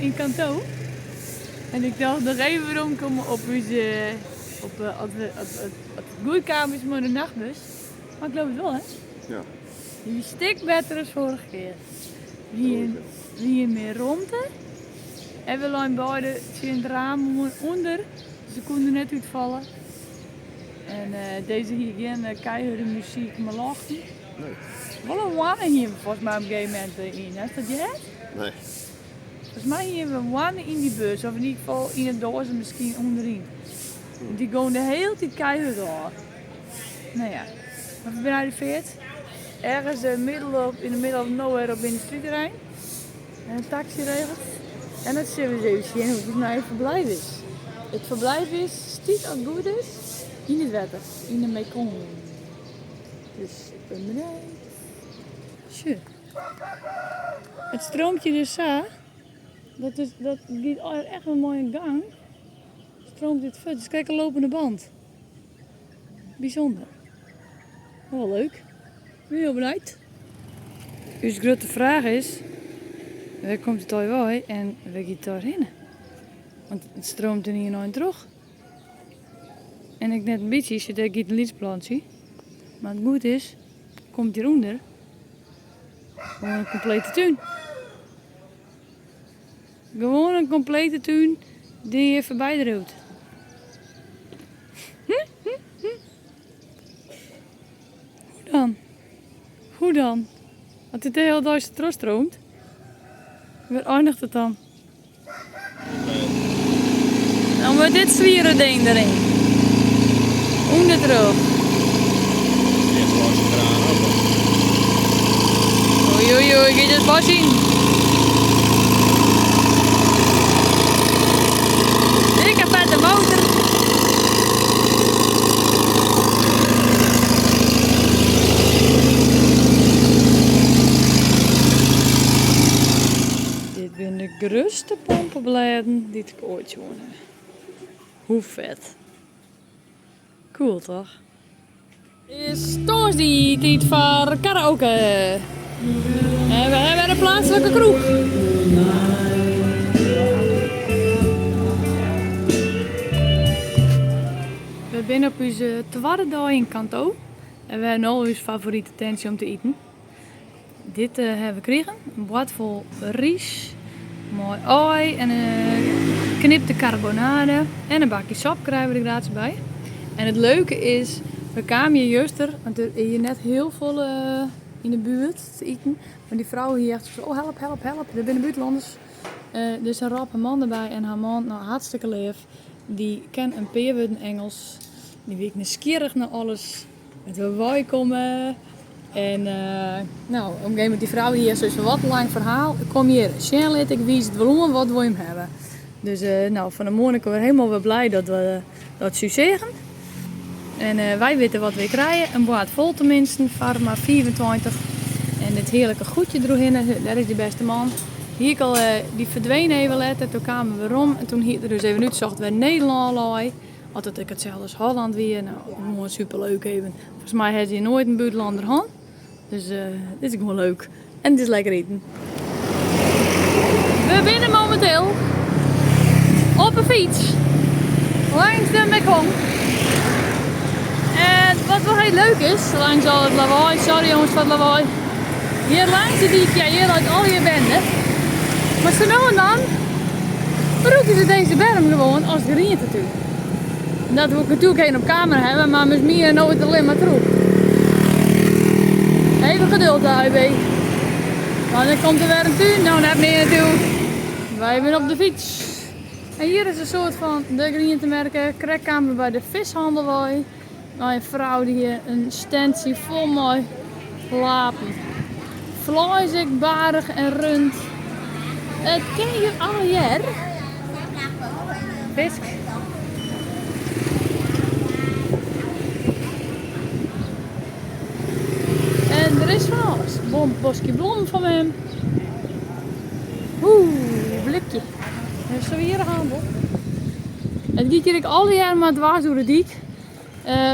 yn Can Tho. En ik tocht noch even weromkomme op ús, op at we, at it goed kaam is mei de nachtbus. Mar ik leau it wol, hè? Ja. Dy wie stik better as foarige kear. Wie, wie mear romte. En we leinen beide tsjin it raam oan ûnder, dus we koene der net útfalle. En dizze hie gjin keihurde muzyk mei ljochten. Nee. Wol in hoanne hiene we folgens my op in gegeven momint yn. Hast dat heard? Nee. Folgens my hiene we in hoanne yn dy bus, of yn ieder gefal yn 'e doaze miskien ûnderyn. Want dy gong de hiele tiid keihurd ôf. No ja, mar we binne arriveard. Ergens middel op, in the middle of nowhere op yndustryterrein. En in taksy regeld. En dat sille we ris even sjen hoe't it nije ferblijf is. It ferblijf is, stiet as it goed is, yn it wetter, yn de Mekong. Dus ik bin benijd. Sjoch. It streamt hjir dus sa, dat is, dat giet echt wol mei in gang. Streamt dit fuort, it is krekt in lopende band. Bysûnder. Wol leuk. Ik bin hiel benijd. Us grutte fraach is, wêr komt it allegear wei en wêr giet it allegear hinne? Want it streamt der ien ein troch. En ek net in bytsje, sjoch dêr giet in lyts plantsje. Mar as it goed is, komt hjirûnder gewoan in komplete tún. Gewoan in komplete tún dy't hjir foarby driuwt. Hoe dan? Hoe dan? As dit de hiele dei sa trochstreamt, wêr einiget it dan? Dan wurdt dit swiere ding deryn. Undertroch. Oei oei oei, giet it pas yn. Dikke fette motor. Dit binne de grutste pompeblêden dy't ik oait sjoen ha. Hoe fet. Cool toch? Is tongersdei tiid foar karaoke. En we hawwe wer in pleatslike kroech. We binne op ús twadde dei yn Can Tho en we hawwe no ús favorite tentsje om te iten. Dit hawwe we krigen, in board fol rys mei aai en in knipte karbonade en in bakje sop krije we der gratis by. En it leuke is, we kamen hjir juster, want der is hjir net hiel folle yn de buert te iten, mar dy frou hie echt soks, oh help, help, help, der binne bûtenlanners. Dus se rôp har man derby en har man, no hartstikke leaf, dy ken in pear wurden Ingelsk, dy wie ek nijsgjirrich nei alles. Wêr't we wei komme. En no, op in gegeven momint dy frou hie soks fan wat in lang ferhaal. Kom hjir, sjen lit, ik wiis it wol oan, wat wol jim hawwe. Dus no, fan 'e moarn ik wer hielendal wer blij dat we dat sy seagen. En wy witte wat wy krije, in board fol teminsten, foar mar 25. En dit hearlike goedje deroerhinne, dêr is dy bêste man. Hie ik al, dy ferdween even letter, toen kaam er werom en toen hie er dus even útsocht wêr Nederlân lei. Oft it ek itselde as Holland wie, no, gewoan superleuk even. Folgens my ha se hjir noait in bûtenlanner hân. Dus dit is gewoan leuk. En it is lekker iten. We binne mominteel op 'e fyts langs de Mekong. En wat wol hiel leuk is, langs al it lawaai, sorry jonges foar it lawaai. Hjir langs de dyk, ja hjir leit allegear bende. Mar sa no en dan brûke se dizze berm gewoan as grientetún. Dat wol ik natuerlik even op kamera hawwe, mar miskien no it allinne mar troch. Even geduld, AUB. Want dan komt der wer in tún, no net mear natuerlik. Wy binne op de fyts. En hjir is in soart fan de grientemerke. Krekt kamen we by de vishannel wei. Mei in frou dy hie in stentsje fol mei lapen. Fleis ek barich en rund. It kin hjir allegear. Fisk. En der is fan alles. Bom, boskje blommen fan mem. Oeh, blikje. In swiere handel. It giet hjir ek allegear mar dwers oer de dyk.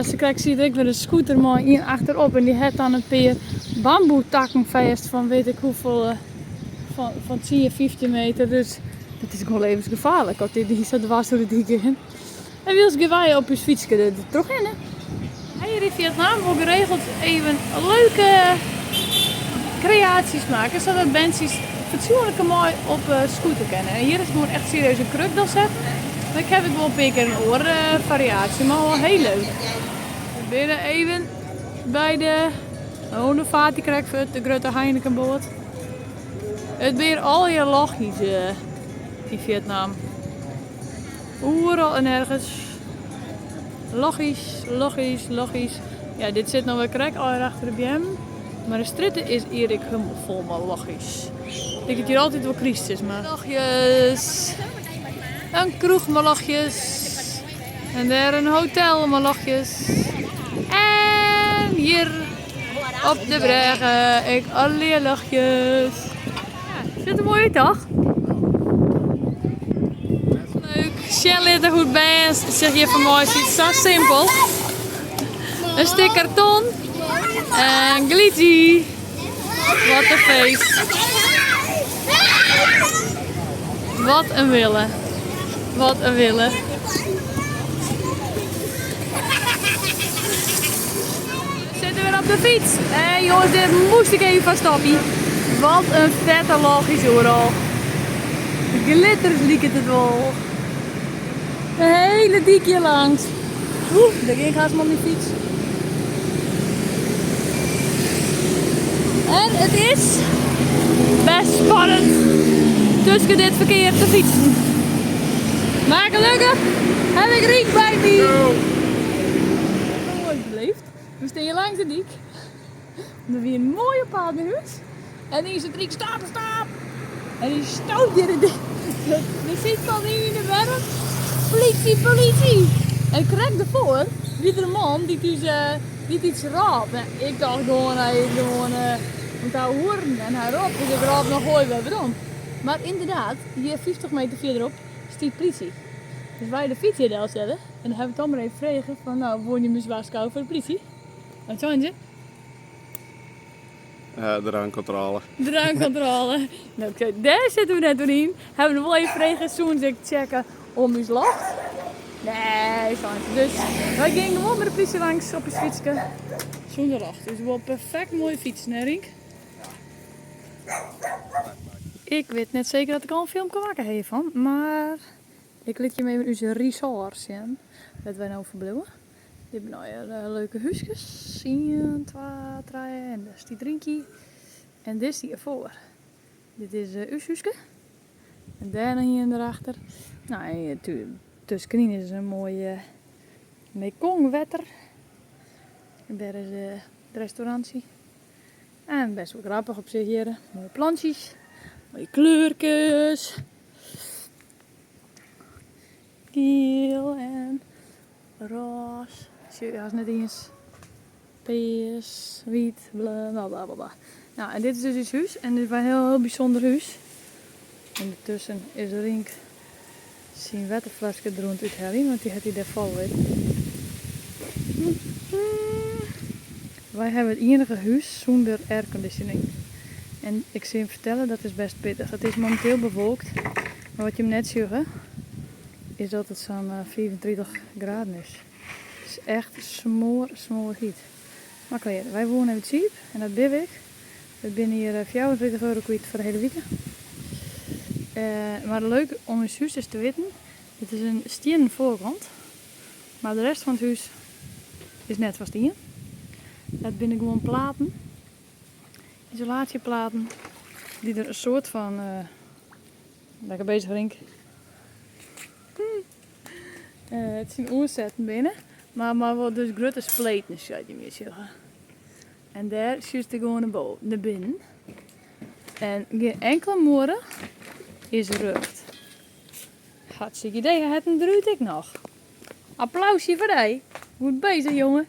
Se krekt siet ek wer in scooter mei ien achterop en dy hat dan in pear bamboetakken fêst fan wit ik hoefolle, fan 10, 15 meter. Dus Dat is gewoan levensgefaarlik as dy sa dwars oer de dyk gean. En wylst gean wy op ús fytske der trochhinne. Hjir yn Vietnam wol geregeld even leuke kreaasjes makke, sadat berntsjes fatsoenlike mei op 'e scooter kinne. En hjir is gewoan echt serieus in kruk delsetten. Mar ik haw ek wol in pear kear in oare fariaasje, mar wol hiel leuk. We binne even by de, oh, de vaart die krekt fuort, de grutte Heinekenboat. It binne allegear lochjes yn Vietnam. Oeral en nergens. Lochjes, lochjes, lochjes. Ja, dit sit no wer krekt allegear achter de beammen. Mar de strjitte is hjir ek hielendal fol mei lochjes. Ik tink dat hjir altyd wol kryst is, mar. Lochjes. In kroech mei lochjes. En dêr in hotel mei lochjes. En hjir op de brêge ek allegear lochjes. Ja, sjocht der moai út toch? Leuk, sjen litte hoe't bern sich hjir fermeitsje, sa simpel. In stik karton en glydzje. Wat in feest. Wat in wille. Wat in wille. We sitte wer op de fyts. En jonges, dêr moast ik even foar stoppen. Wat in fette lochjes oeral. Glitters liket it wol. De hiele dyk hjir langs. Oeh, dêr gean ik hast mei myn fyts. En it is best spannend tusken dit ferkear te fytsen. Mar gelokkich haw ik Rienk by my. Moai beleefd. We stean hjir langs de dyk. Der wie in moaie paad nei hûs. En is it Rienk stop, stop! En dy stoot hjir de, de sydkant yn yn de berm. Politie, politie! En krekt derfoar wie der in man dy't ús dy't iets rôp. En ik tocht gewoan, hy is gewoan oan it ouwehoeren en hy ropt. Dus ik rôp noch goai wer werom. Mar ynderdaad, hjir 50 meter fierderop stiet politie. Dus wy de fyts hjir delsette en dan ha we toch mar even frege fan no, woene jim ús warskôge foar de politie? Wat seinen se? Drankkontrôle. Drankkontrôle. No, dêr sitte we net oer yn. Hawwe we noch wol even frege, soene se ek checke om ús locht? Nee, seinen se. Dus wy gean gewoan by de plysje langs op ús fytske sûnder locht. Dus wol perfekt moaie fytsen, hè Rienk? Ik wit net seker dat ik al in filmke makke ha hjirfan, mar ik lit jim even ús resort sjen, wêr't wy no ferbliuwe. Dit binne allegear leuke húskes. Ien, twa, trije en dêr stiet Rienkie. En dit stiet derfoar. Dit is ús húske. En dêr noch ien derachter. No, en tuskenyn is in moai Mekongwetter. En dêr is it restaurantsje. En best wol grappich op sich hjir. Moaie plantsjes, moaie kleurkes. Giel en rôs. Sjoch, hast net iens pears, wyt, blau, bla bla bla. Nou, en dit is dus ús hús en dit is in hiel, hiel bysûnder hús. En dertusken is Rienk syn wetterfleske der oan it útheljen, want dy hat hy dêr falle litten. Wy hawwe it iennige hús sûnder airconditioning. En ik sil jim fertelle, dat is best pittich. It is mominteel bewolkt, mar wat jim net sjogge, is dat it sa'n 35 graden is. It is echt smoar, smoar hyt. Mar klear, wy woene even cheap en dat binne we ek. We binne hjir 34 euro kwyt foar de hiele wike. Mar leuk om ús hús is te witten, it is in stiennen foarkant, mar de rest fan it hús is net fan stien. Dat binne gewoan platen, isolaasjeplaten, dy't der in soart fan Lekker bezich Rienk. Tsjin oansetten binne, mar mei wol dus grutte spleten sa't jim hjir sjogge. En dêr sjochst de gewoan nei binnen. En gjin inkele muorre is rjocht. Hartstikke idee, hy hat in derút ek noch. Applausje foar dy. Goed bezich jonge.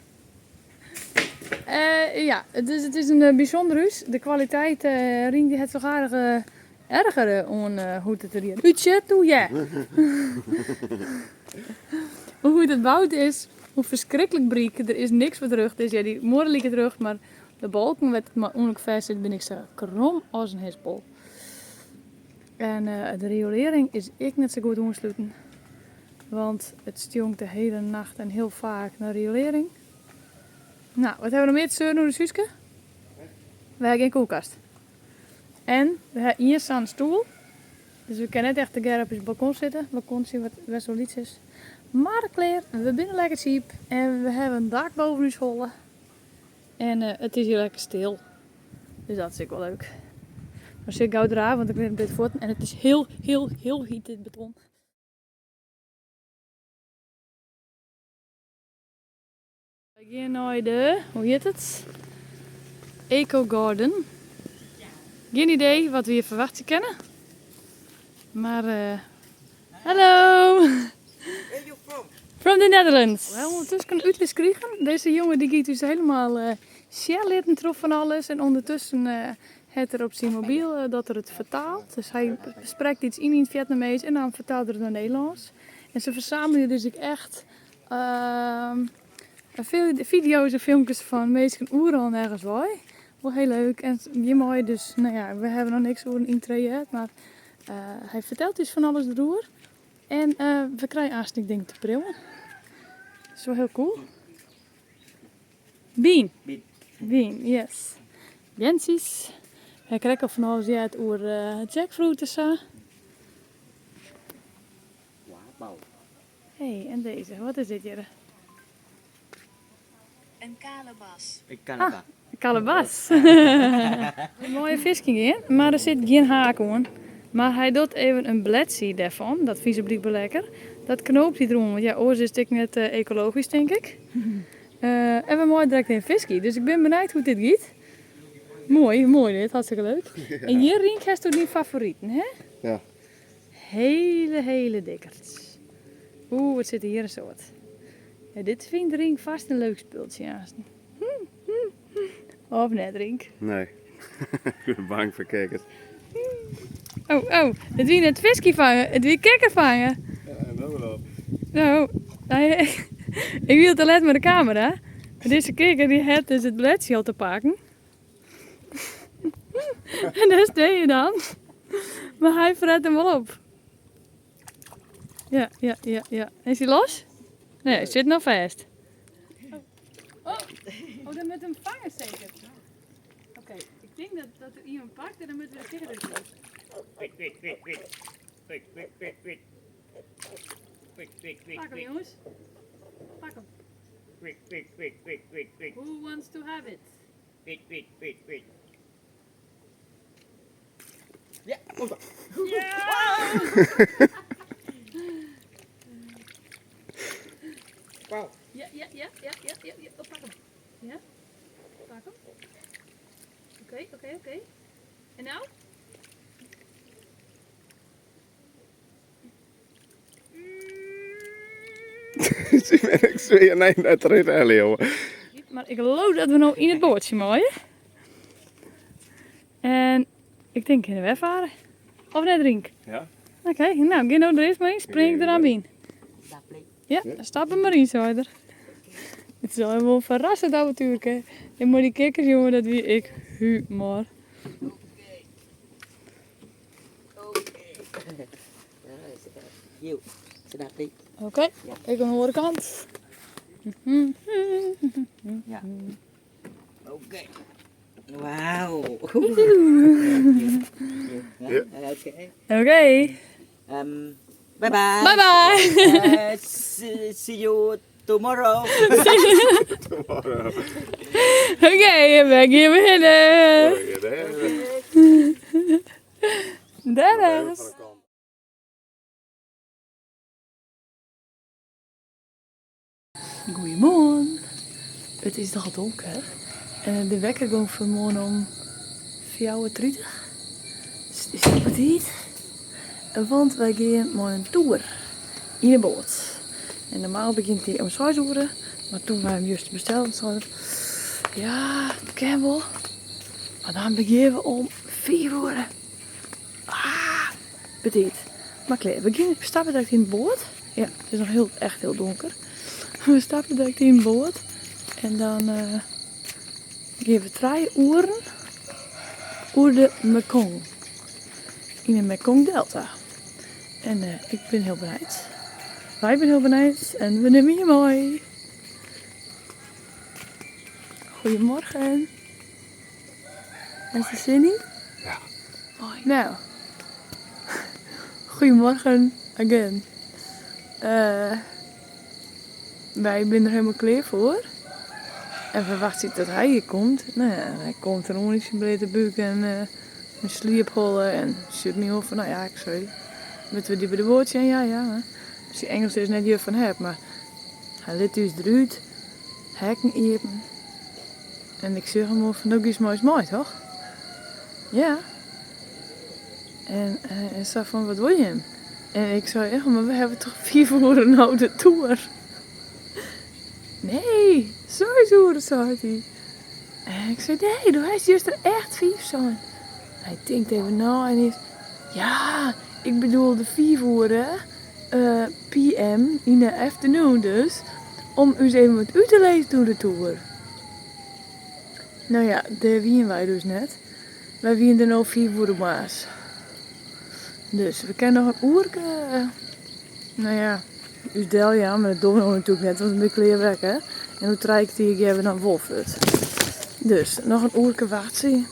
Ja, dus it is in bysûnder hús. De kwaliteit, Rienk dy hat sich aardich ergere oan hoe't it der hjir útsjocht. Oe ja. Hoe't it boud is, hoe ferskriklik bryk. Der is niks wat rjocht is. Ja, dy muorre liket rjocht, mar de balken wêr't it mei ûnderlik fêst sit binne ek sa krom as in hispel. En de riolearring is ek net sa goed oansluten, want it stjonkt de hiele nacht en hiel faak nei riolearring. No, wat hawwe we noch mear te seuren oer ús húske? We hawwe gjin kuolkast. En we hawwe ien sa'n stoel, dus we kinne net echt tegearre op ús balkon sitte, balkontsje wat best wol lyts is. Mar klear, we binne lekker cheap en we hawwe in dak boven ús holle. En it is hjir lekker stil. Dus dat is ek wol leuk. Mar sil ik gau drave, want ik rin dit fuotten en it is hiel, hiel, hiel hyt dit beton. Wy gean nei de, hoe hjit it? Eco Garden. Gjin idee wat we hjir ferwachtsje kinne. Mar uh, hallo! Where you from? From the Netherlands. We hawwe ûndertusken útlis krigen. Dizze jonge dy giet ús hielendal uh, sjen litten troch fan alles. En ûndertusken uh, hat er op syn mobyl uh, dat er it fertaalt. Dus hy sprekt iets yn yn it Vietnamees en dan fertaalt er it nei Nederlânsk. En se fersamelje dus ek echt Fideo's en filmkes fan minsken oeral nergens wei. Wol hiel leuk. En hjir meie dus, no ja, we hawwe noch niks oer in yntree heard, mar hy fertelt ús fan alles deroer. En we krije aanst ek dingen te priuwen. Dat is wol hiel cool. Bean. Bean, yes. Beantsjes. Hy krekt al fan alles heard oer jackfruit en sa. Hey, en deze, wat is dit hjir? In kalebas. In kalebas. Ah, in kalebas. We meie fiskjen gean, mar der sit gjin haak oan. Mar hy docht even in bledsje dêrfan, dat fynt se blykber lekker. Dat knoopt hy deroan, want ja, oars is it ek net ekologysk, tink ik. En we meie direkt even fiskje, dus ik bin benijd hoe't dit giet. Moai, moai dit, hartstikke leuk. En hjir, Rienk, hasto dyn favoriten, hè? Ja. Hele, hele dikkerts. Oeh, wat sit der hjir in soad. Ja, dit fynt Rienk fast in leuk spultsje aansten. Of net, Rienk? Nee, ik bin bang foar kikkers. Oh, oh, it wie net fiskje fange, it wie kikker fange. Ja, no dan. No, ik wie te let mei de kamera. Mar dizze kikker dy hat dus it bledsje al te pakken. En dêr stean je dan. Mar hy fret him wol op. Ja, ja, ja, ja. Is hy los? Nee, hy sit noch fêst. Oh, oh, dan moat him fange seker. Oké, ik tink dat, dat der ien pakt en dan moatte we de kikker útlûke. Pak him jonges. Pak him. Who wants to have it? Wit, wit, wit, wit. Ja, kom dan. Ja! Wauw. Ja, ja, ja, ja, ja, ja, ja. Oh, pak hem. Ja, pak hem. Oké, oké, oké. En nou? Ik swear, nee, net erin helle, jongen. Mar ik leau dat we no yn it boatsje meie. En ik tink kinne we farre. Of net, Rienk? Ja. Oké, no gean no der earst mar yn, spring ik der dan by yn. Ja, stap der mar yn, sei er. It is al wol in ferrassend avontuerke. En mei dy kikkers, jonge, dat wie ek humor. Oké, ik oan de oare kant. Ja. Oké. Wauw. Oké. Bye bye. Bye bye. See you tomorrow. Tomorrow. Oké, we gean we hinne. Dennis. Goeiemoarn. It is noch donker. En de wekker gong fanmoarn om fjouwertritich. Dus it is hiel betiid. Want wy gean mei in toer yn 'e boat. En normaal begjint dy om seis oere, mar toen wy him juster bestelden sei er, ja, it kin wol, mar dan begjinne we om fiif oere. Ah, betiid. Mar klear, we gean, we stappe direkt yn de boat. Ja, it is noch hiel, echt hiel donker. We stappe direkt yn de boat en dan uh, gean we trije oeren oer de Mekong. Yn de Mekong Delta. En ik bin hiel benijd. Wy binne hiel benijd en we nimme je mei. Goedemorgen. Is der sin yn? Ja. Moai. Nou, goedemorgen again. Wy binne der hielendal klear foar. En we wachtsje tot hy hjir komt. No ja, hy komt der oan yn syn bleate búk en in sliepholle en sjocht my oan fan no ja, ik sei, moatte we dy by de boat sjen? Ja, ja. Syn Ingelsk is net juf fan hert, mar hy lit ús derút, hekken iepen. En ik sjoch him oan fan no giest mei ús mei, toch? Ja. En hy sei fan wat wol jim? En ik sei, ja, mar we hawwe toch fiif oere no de toer? Nee, seis oere, sei hy. En ik sei, nee, do hast juster echt fiif sein. Hy tinkt even nei en is, ja, ik bedoelde fiif oere PM yn de afternoon dus, om ús even wat út te lizzen oer de toer. No ja, dêr wiene wy dus net. Wy wiene der no fiif oere moarns. Dus we kinne noch in oerke, no ja, ús deljaan, mar dat dogge we no natuerlik net, want we binne klear wekker. En oer trije kertier gean we dan wol fuort. Dus noch in oerke wachtsje.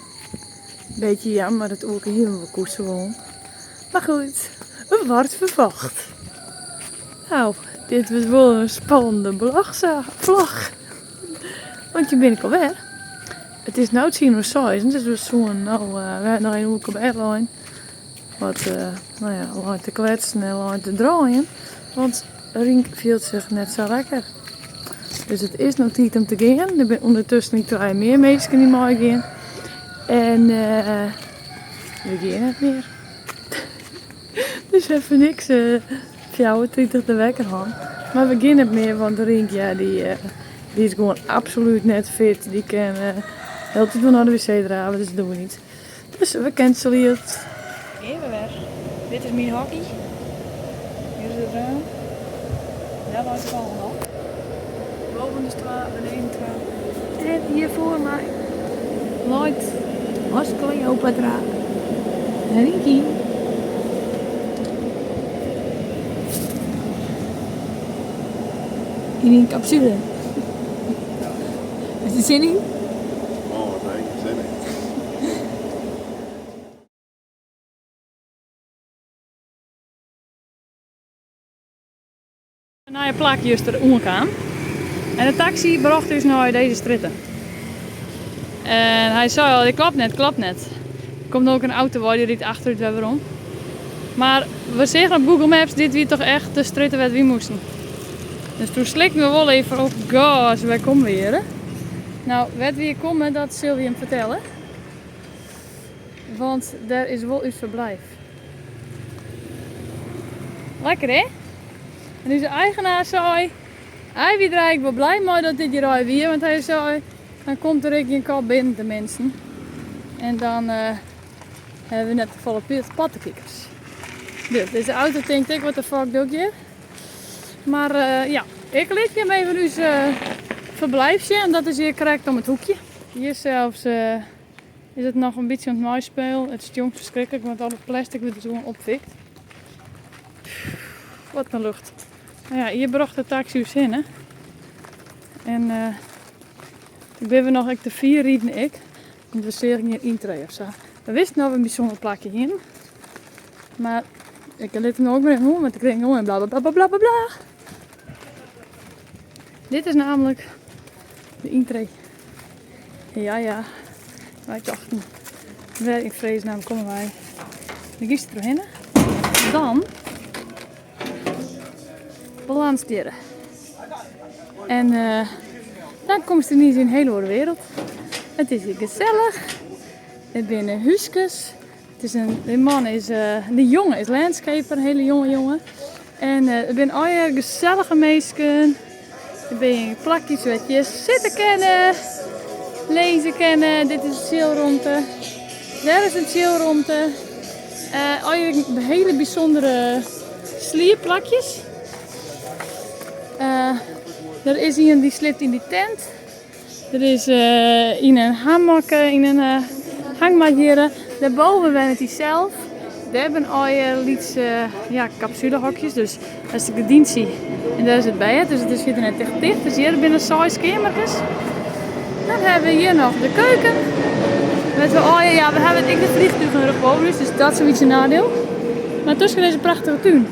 Beetje jammer, maar dat oerke hiene we wol koese wollen. Maar goed, het wordt vervolgd. Nou, dit was wol in spannende vlog. Want je bin ik alwer. It is no tsien oer seis, dus we soenen no, we hawwe noch in oerke op bêd lein. Wat, no ja, lein te kletsen en lein te draaien. Want Rienk fielt sich net sa lekker. Dus it is no tiid om te gean. Der binne ûndertusken ek trije mear minsken dy't meigean. En we gean net mear. Dus even niks, 34 de wekker hân. Mar we gean net mear, want Rienk, ja, dy is gewoan absolút net fit. Dy kin hieltyd wol nei de wc drave, dus dat dogge we niet. Dus we cancelje it. Gean we wer. Dit is myn hokje. Hjir is it raam. Dêr leit de volgende op. Boven is twa, beneden twa. En hjir foar my leit as Cleopatra. Rinky. Yn in kapsule. Is der sin yn? Oh, wat ha ik der sin yn. Nije plak juster oankaam. En de taksy brocht ús nei dizze strjitte. En hy sei al, dit klopt net, klopt net. Der komt no ek in auto wei, dy rydt achterút wer werom. Mar we seagen op Google Maps, dit wie toch echt de strjitte wêr't wy moasten. Dus toen slikten we wol even fan, oh god, wêr komme we hjir? Nou, wêr't we hjir komme, dat sil we jim fertelle. Want dêr is wol ús ferblijf. Lekker hè? En ús eigenaar sei, hy wie der eigentlik wol blij mei dat dit hjir al wie, want hy sei, dan komt der ek gjin kat binnen tenminsten. En dan hawwe we net te folle pottekikers. Dus dizze auto tinkt ek, what the fuck doe ik hjir? Mar ja, ik lit jim even ús ferblijf sjen, dat is hjir krekt om it hoekje. Hjir sels is it noch in bytsje oan it meispelen. It stjonkt ferskriklik, want al it plastic wurdt dus gewoan opfikt. Wat in lucht. No ja, hjir brocht de taksy ús hinne. En toen binne we noch ek te fier riden ek. Want we seagen gjin yntree of sa. We wisten dat we in bysûnder plakje hienen. Mar ik lit him no ek mar even oan, want ik rin gewoan en blablabla. Dit is namelijk de yntree. Ja, ja. Wy tochten, wêr yn fredesnaam komme wy? Dan giest der trochhinne. Dan belandst hjir. En dan komst yniens yn in hiele oare wereld. It is hjir gesellich. It binne húskes. It is in, de man is, de jonge is landscaper, in hiele jonge jonge. En it binne allegear gesellige minsken. Der binne plakjes wêr't je sitte kinne, lizze kinne. Dit is in chillromte. Dêr is in chillromte. Allegear hiele bysûndere sliepplakjes. Der is ien dy't sliept yn dy tent. Der is yn in hammock, yn in hangmat hjirre. Dêrboven wennet hy sels. Dêr binne allegear lytse ja, kapsulehokjes, dus dat is de gerdyntsje en dêr is it bêd, dus it is fierder net echt ticht. Dus hjir binne seis keammerkes. Dan hawwe we hjir noch de keuken. Met we allegear, ja, we hawwe ek de vliegtugen rjocht boven ús, dus dat is in bytsje in neidiel. Mar tusken dizze prachtige tún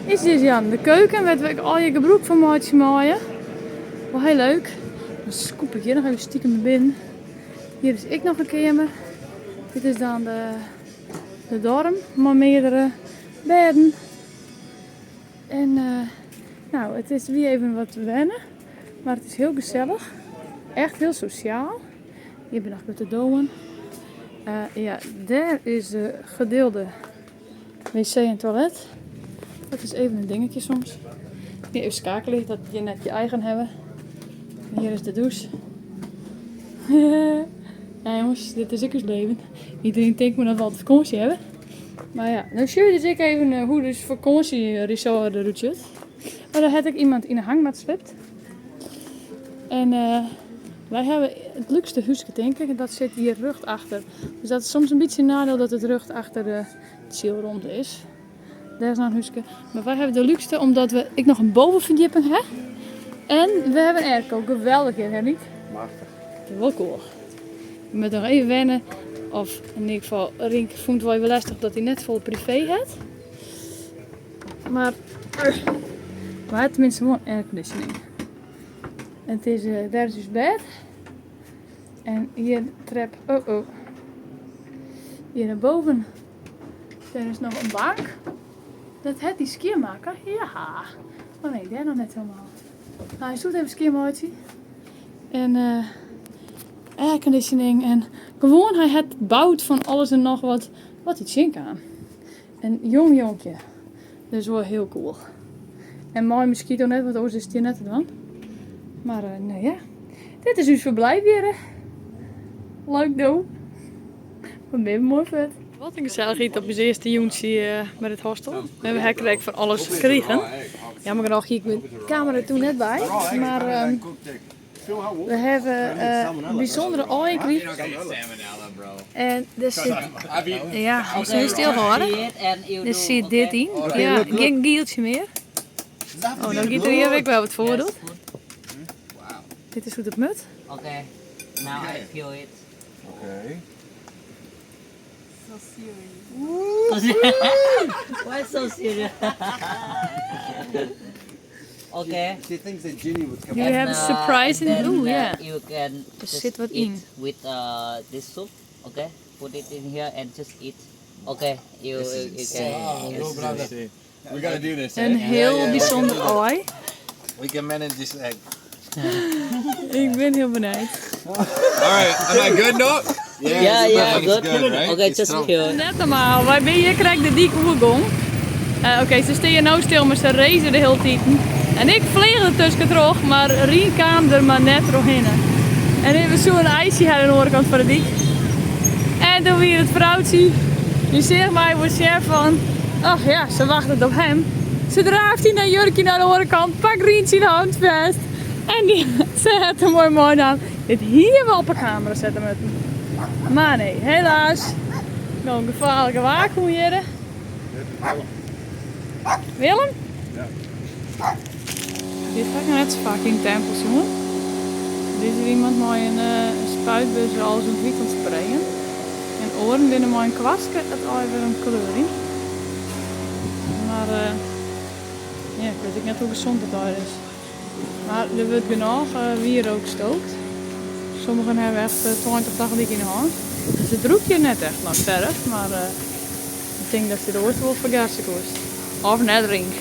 is dus ja, de keuken, wêr't we ek allegear gebrûk fan meitsje meie. Wol hiel leuk. Dan skoep ik hjir noch even stikem nei binnen. Hjir is ek noch in keamer. Dit is dan de dorm mei meardere bêden. En nou, it is wie even wat wenne, mar it is hiel gesellich. Echt hiel sosjaal. Hjir binne noch grutte dowen. Ja, dêr is de gedeelde wc en toilet. Dat is even in dingetje soms. Hier even schakeling, dat je net je eigen hebben. Hier is de douche. Ja jongens, dit is ek ús leven. Iedereen tinkt mar dat we altyd fakânsje hawwe. Mar ja, no sjoch je dus ek even eh, hoe dus fakânsjeresort derút sjocht. Maar daar hat ek iemand yn 'e hangmat sliept. En eh, wy hawwe it lúkste húske tink ik. En dat sit hjir rjocht achter. Dus dat is soms in bytsje in neidiel dat it rjocht achter de tsjilromte is. Dêr is noch in húske. Mar wy hawwe de lúkste omdat we ek noch in bovenferdjipping hawwe. En we hawwe in airco. Geweldich hjir, hè Niek? Machtich. Wol cool. We moatte noch even wenne. Of yn ieder gefal, Rienk fûn it wol even lestich dat hy net folle privee hat. Mar we hawwe tenminste wol in airconditioning. En it is, dêr is ús bêd. En hjir trep, oh oh. Hjir nei boven. Dêr is noch in bank. Dat hat dy skjinmakker. Ja. Oh nee, dêr noch net helemaal. Nou, hy soe it even skjinmeitsje. En uh, airconditioning en gewoan hy hat boud fan alles en noch wat wat hy tsjinkaam. In jong jonkje. Dus wol hiel cool. En mei mosquito net, want oars is it hjir net te dwaan. Mar uh, nou ja, dit is ús ferblijf hjir. Leuk do. Wat bin je moai fuort. Wat in gesellichheid op ús earste jûntsje by dit hostel. We hawwe krekt fan alles krigen. Jammer genôch hie ik myn kamera toen net by. Mar um, we hawwe uh, in bysûndere aai krigen. En der sit, ja, moatst even stilhâlde. Der sit dit yn. Ja, gjin gieltsje mear. Oh, dan giet der hjir ek wer wat foar. Dit is hoe't it moat. Okay, now I feel it. Okay. So serious. Why so serious? Okay. She thinks that Ginny would come You out. have a surprise in then, Oeh, yeah. You can Er just zit wat eat in. with this soup. Okay, put it in here and just eat. Okay, you can. This is insane. We gotta do this. Een heel bijzonder aai. We can manage this egg. Ik ben heel benieuwd. Alright, am I good now? Yeah, it's good. good, right? Okay, It's just strong. peel. Net normaal. Wy binne hjir krekt de dyk oergong. Oké, se stean no stil, mar se race de hiele tiid. En ik fleach der tusken troch, mar Rien kaam der mar net trochhinne. En we soene in ijsje ha oan de oare kant fan de dyk. En toen wie it froutsje, dy seach my wol sjen fan, ach ja, se wachtet op him. Se draaft yn har jurkje nei de oare kant, pakt Rien syn hân fêst. En dy, se hat him moai meinaam. Dit hiene we op 'e kamera sette moatten. Mar nee, helaas. No in gefaarlike waakhûn hjir. Willem? Ja. Dit ha ik noch net sa faak yn tempels sjoen. Der is hjir iemand mei in spuitbus alles oan it wyt oan it sprayen. En oaren binne mei in kwastke it aai wer oan it kleurjen. Mar ja, ik wit ek net hoe gesond it aai is. Mar der wurdt genôch wierook stookt. Sommigen hawwe echt 20 tagelyk yn 'e hân. Dus it rûkt hjir net echt nei ferf, mar ik tink dat se de oars wol fergesse koest. Of net, Rienk.